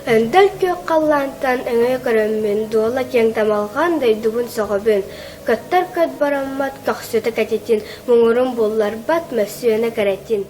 Өндөл күөх халлаантан өҥөйө көрөммүн, дуола киэҥ тамалҕан дойдубун сөҕөбүн. Көттөр көт бараммат көхсүтэ кэтитин, муҥурун булларбат мөссүөнэ кэрэтин.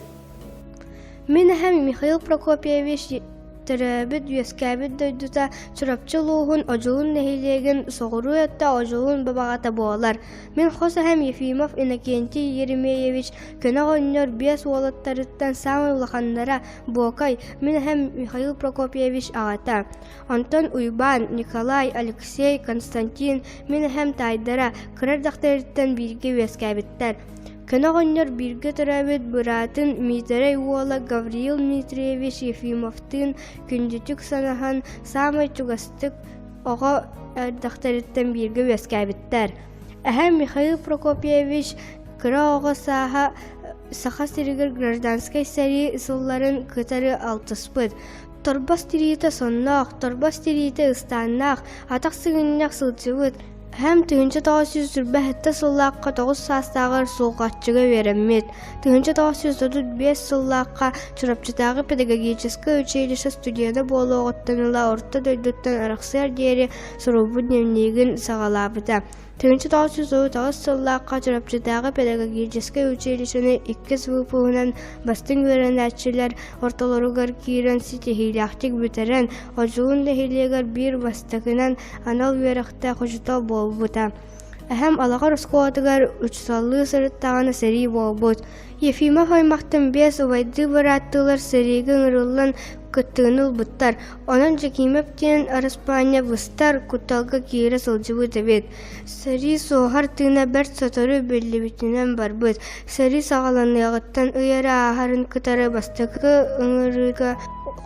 Мин эһэм Михаил Прокопьевич төрөөбүт-үөскээбит дойдута Чурапчы улууһун Одьулуун нэһилиэгин соҕуруу өттө Одьулуун бабаҕата буолар. Мин хос эһэм Ефимов Иннокентий Еремеевич көнө оҕонньор биэс уолаттарыттан саамай улаханнара Буокай, мин эһэм Михаил Прокопьевич аҕата. Онтон Уйбаан, Николай, Алексей, Константин мин эһэм таайдара, кыра эрдэхтэриттэн бииргэ үөскээбиттэр. Көнө оҕонньор бииргэ төрөөбүт быраатын Миитэрэй уола Гавриил Дмитриевич Ефимовтыын күндүтүк санаһан, саамай чугастык оҕо эрдэхтэриттэн бииргэ үөскээбиттэр. Эһэм Михаил Прокопьевич кыра оҕо сааһа Саха сиригэр гражданскай сэрии сылларын кытары алтыспыт. Торбос тириитэ сонноох, торбос тириитэ ыстааннаах, атах сыгынньах сылдьыбыт. Эһэм 1927 сыллаахха тоҕус саастааҕар Сулҕаччыга үөрэммит. 1935 сыллаахха Чурапчытааҕы педагогическай училище студена буолуоҕуттан ыла орто дойдуттан арахсыар диэри суруйбут дневнигин саҕалаабыта. 1939 сыллаахха Чурапчытааҕы педагогическай училищены иккис выпуһунан бастыҥ үөрэнээччилэр ортолоругар киирэн ситиһиилээхтик бүтэрэн, Одьулуун нэһилиэгэр биир бастакынан анал үөрэхтээх учуутал буолбута. Эһэм Алаҕар оскуолатыгар учууталлыы сырыттаҕына сэрии буолбут. Ефимов аймахтан биэс убайдыы бырааттыылар сэриигэ ыҥырыллан кыттыыны ылбыттар. Онон Дьэкиимэп диэн араспаанньа быстар кутталга киирэ сылдьыбыт эбит. Сэрии суоһар тыына бэрт сотору биллибитинэн барбыт. Сэрии саҕаланыаҕыттан ый эрэ ааһарын кытары бастакы ыҥырыыга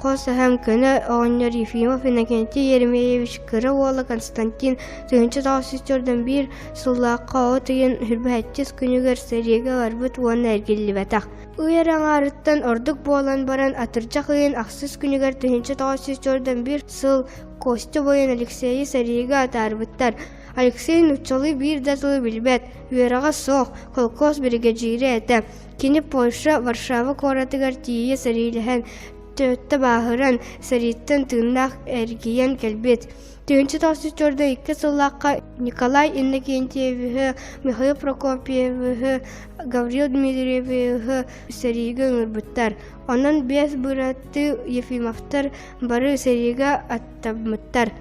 хос эһэм көнө оҕонньор Ефимов Иннокентий Еремеевич кыра уола Константин 1941 сыллаахха от ыйын сүүрбэһэччис күнүгэр сэриигэ барбыт уонна эргиллибэтэх. Ый эрэ аҥаарыттан ордук буолан баран атырдьах ыйын ахсыс күнүгэр 1941 сыл Костя буойун Алексейы сэриигэ атаарбыттар. Алексей нууччалыы биир да тылы билбэт, үөрэҕэ суох, холкуос биригэдьиирэ этэ. Кини Польша Варшава куоратыгар тиийэ сэриилэһэн, төрүттэ бааһыран, сэрииттэн тыыннаах эргийэн кэлбит. 1942 сыллаахха Николай Иннокентьевиһы, Михаил Прокопьевиһы, Гаврил Дмитриевиһы сэриигэ ыҥырбыттар. Онон биэс быраттыы Ефимовтар бары сэриигэ аттаммыттар.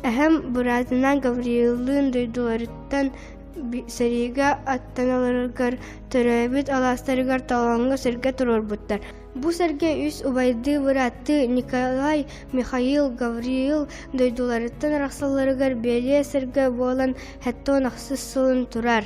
Эһэм быраатынаан Гаврииллыын дойдуларыттан сэриигэ аттаналларыгар төрөөбүт алаастарыгар толооҥҥо сиргэ туруорбуттар. Бу сэргэ үс убайдыы бырааттыы Николай, Михаил, Гавриил дойдуларыттан арахсалларыгар бэлиэ сэргэ буолан сэттэ ахсыс сылын турар.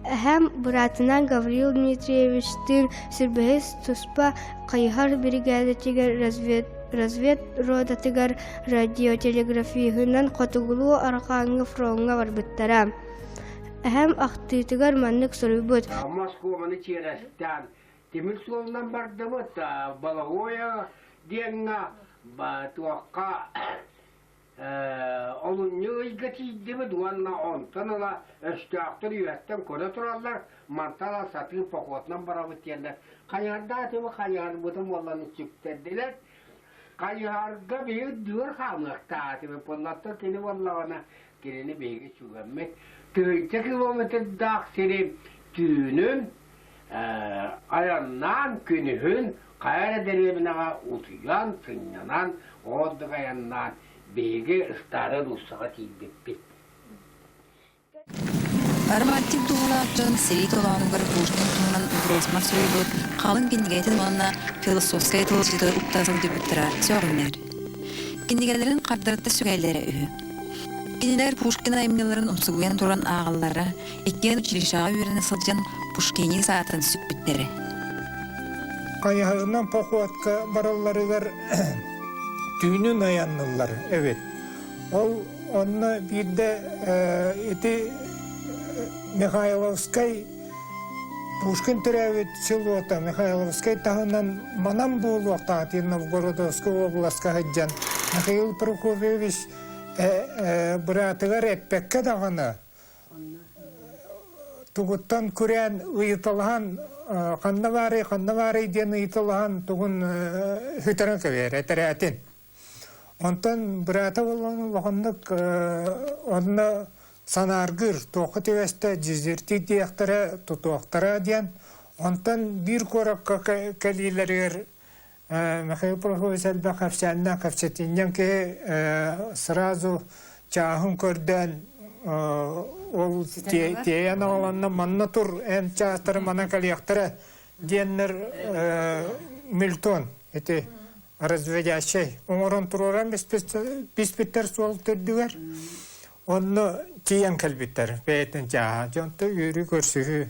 Эһэм быраатынаан Гавриил Дмитриевичтыын сүүрбэһис туспа хайыһар биригээдэтигэр развед разведротатыгар радиотелеграфиһынан хотугулуу-арҕааҥҥы фроҥҥа барбыттара. Эһэм ахтыытыгар маннык суруйбут: Москубаны чиэрэстээн тимир суолунан бардыбыт, Балагоя диэҥҥэ туохха олунньу ыйга тиийдибит уонна онтон ыла өстөөхтөр үөһэттэн көрө тураллар, мантан ыла сатыы походунан барабыт диэннэр хайыһардаатыбы хайыһарбытын буоллан сүктэрдилэр. Хайыһарга биһиги дүөр хаамыахтаатыбыт, буоллаттан кини буоллаҕына кинини биһиги сүгэммит. Тыһыынча километрдаах сири түүнүн айаннаан күнүһүн хайа эрэ дэриэбинэҕэ утуйан, сынньанан, оҕордук айаннаан биһиги Старай Руссаҕа тиийбиппит. Романтик дууһалаах дьон сэрии толоонугар Пушкин туһунан Гроссман суруйбут халыҥ кинигэтин уонна философскай тылдьыты укта сылдьыбыттара сөҕүмэр. Кинигэлэрин хардарыта сүгэллэрэ үһү. Кинилэр Пушкин айымньыларын умсугуйан туран ааҕаллара, иккиэн училищеҕа үөрэнэ сылдьан Пушкини саатын сүкпүттэрэ. Хайыһарынан походка баралларыгар түүнүн айанныллар эбит. Ол онно биирдэ ити Михайловскай Пушкин төрөөбүт селота Михайловскай таһынан манан буолуохтаах Новгородовскай областка сылдьан Михаил Прокопьевич быраатыгар эппэккэ даҕаны тугуттан күрээн ыйыталаһан ханна баарый ханна баарый диэн ыйыталаһан тугун сүтэрэн кэбиһэр этэрээтин. Онтон быраата буолан улаханнык онно санааргыыр, туохха түбэстэ дезертир диэхтэрэ, тутуохтара диэн. Онтон биир куоракка кэлиилэригэр Михаил Прокопьевич элбэх кэпсээннээх кэпсэтинньэҥ киһи сразу чааһын көрдөөн ол тиэйэн аҕаланна манна тур эн чаастары манан кэлиэхтэрэ диэннэр Мильтон ити разведящай оҥорон туруоран биспиттэр суол төрдүгэр онно тиийэн кэлбиттэр бэйэтин чааһа дьонто үөрүү көрсүһүү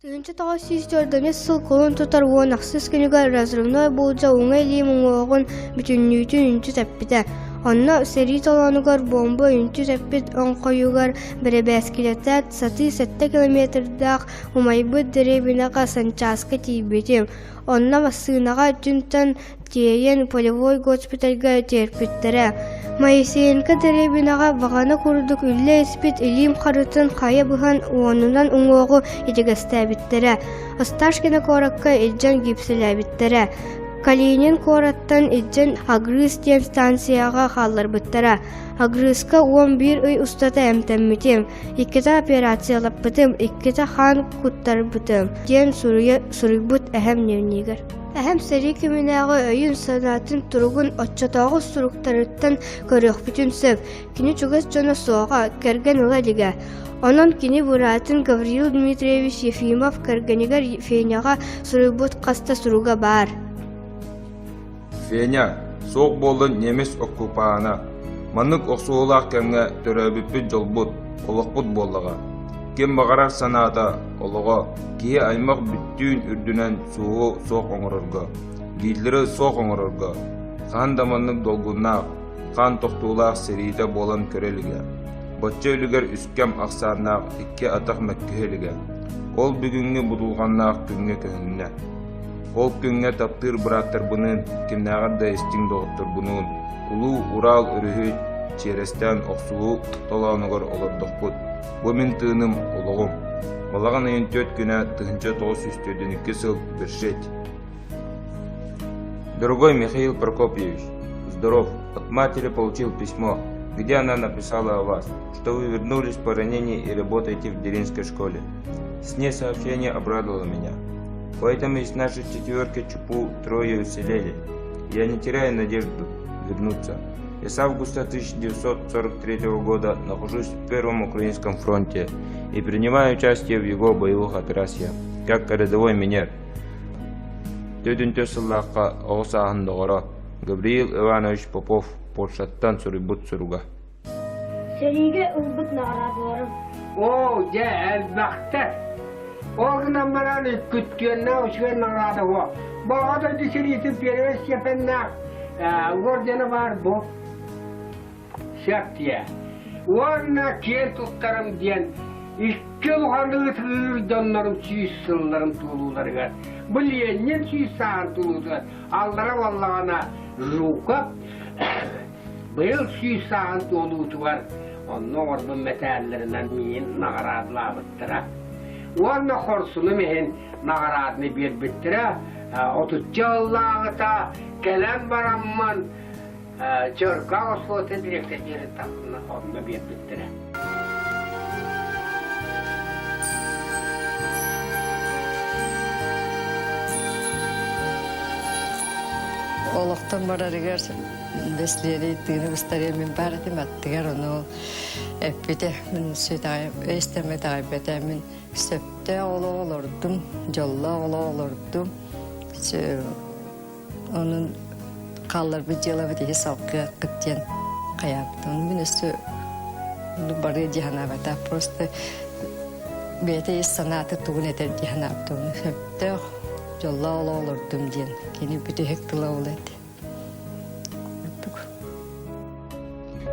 1945 сыл кулун тутар 16 күнүгэр разрывной буулдьа уҥа илиим уҥуоҕун бүтүннүүтүн үнтү тэппитэ. Онно сэрии толоонугар буомба үнтү тэппит оҥхойугар бэрэбээскилэтээт сатыы 7 километрдаах умайбыт дэриэбинэҕэ санчааска тиийбитим. Онно массыынаҕа түнтэн тиэйэн полевой госпитальга тиэрпиттэрэ. Моисеенко дэриэбинэҕэ баҕана курдук үллэ испит илиим харытын хайа быһан уонунан уҥуоҕу итигэстээбиттэрэ. Осташкино куоракка илдьэн гипсэлээбиттэрэ. Калинин куораттан илдьэн Агрыз диэн станцияҕа хаалларбыттара. Агрызка 11 ый устата эмтэммитим, иккитэ операциялаппытым, иккитэ хаан куттарбытым диэн суруйбут эһэм дневнигэр. Эһэм сэрии кэминээҕи өйүн-санаатын туругун оччотооҕу суруктарыттан көрүөхпүтүн сөп. Кини чугас дьоно суоҕа, кэргэн ыла илигэ. Онон кини быраатын Гавриил Дмитриевич Ефимов кэргэнигэр Феняҕа суруйбут хас да суруга баар. Феня, суох буоллун немец оккупаана. Маннык охсуһуулаах кэмҥэ төрөөбүппүт дьолбут, олохпут буоллаҕа. Ким баҕарар санаата, олоҕо, киһи аймах бүттүүн үрдүнэн суоһу суох оҥорорго, Гитлеры суох оҥорорго, хаһан да маннык долгуннаах, хаан тохтуулаах сэриитэ буолан көрө илигэ. Боччо үлүгэр үскэм ахсааннаах икки атах мөккүһэ илигэ. Ол бүгүҥҥү будулҕаннаах күҥҥэ көһүннэ. Ол күҥҥэ таптыыр бырааттарбыныын, кимнээҕэр да истиҥ доҕотторбунуун Улуу Урал өрүһү чиэрэстээн охсуһуу толоонугар олордохпут. Бу мин тыыным, олоҕум. Балаҕан ыйын түөрт күнэ 1942 сыл Бершеть. Дорогой Михаил Прокопьевич, здоров. От матери получил письмо, где она написала о вас, что вы вернулись по ранению и работаете в Деринской школе. С ней сообщение обрадовало меня. Поэтому из нашей четверки ЧПУ трое уцелели. Я не теряю надежду вернуться. Я с августа 1943 года нахожусь в Первом Украинском фронте и принимаю участие в его боевых операциях, как рядовой минер. Төтүнтө сыллаахха оҕо сааһын доҕоро Гавриил Иванович Попов Польшаттан суруйбут суруга. Сэриигэ ылбыт наҕараадаларым. Оо, дьэ, элбэхтэр. Ол гынан баран күттүөннээх үчүгэй наҕараада уо. Баҕа дойду сэриитин первой степеннээх ордена баар бу. Сөп диэ. Уонна киэн туттарым диэн икки улахан ытыыр дьоннорум сүүс сылларын туолууларыгар бу Ленин сүүс сааһын туолуутугар аллара буоллаҕына Жуков Быйыл сүүс сааһын туолуутугар онно оҥорбут мэтээллэринэн миигин наҕараадалаабыттара. Уонна хорсунум иһин наҕарааданы биэрбиттэрэ. Отучча сыллааҕыта кэлэн бараммын Чөркөөх оскуолатын дириэктэрдиэрин онно биэрбиттэрэ. Олохтон барарыгар Бэслиэри тыыны быстарыа мин баар этим аттыгар ону эппитэ мин өйстөмө итэҕэйбэтэ мин сөптөөх олох олордум дьоллоох олох олордум онун хаалларбыт дьыалабыт иһи салгыаххыт диэн хайаабыт ону мин өссө барыа дии санаабата просто бэйэтэ ис санаата тугун этэр дии санаабыта ону сөптөөх дьоллоох олох олордум диэн кини бүтэһик тыла ол этэ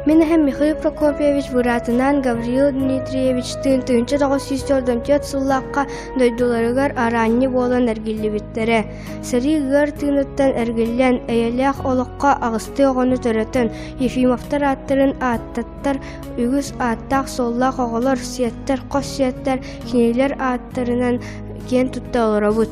Мин эһэм Михаил Прокопьевич быраатынаан Гавриил Дмитриевичтыын 1944 сыллаахха дойдуларыгар араанньы буолан эргиллибиттэрэ. Сэрии ыар тыыныттан эргиллэн, эйэлээх олоххо аҕыстыы оҕону төрөтөн, Ефимовтар ааттарын ааттаттар үгүс ааттаах-суоллаах оҕолор, сиэттэр, хос сиэттэр кинилэр ааттарынан киэн тутта олоробут.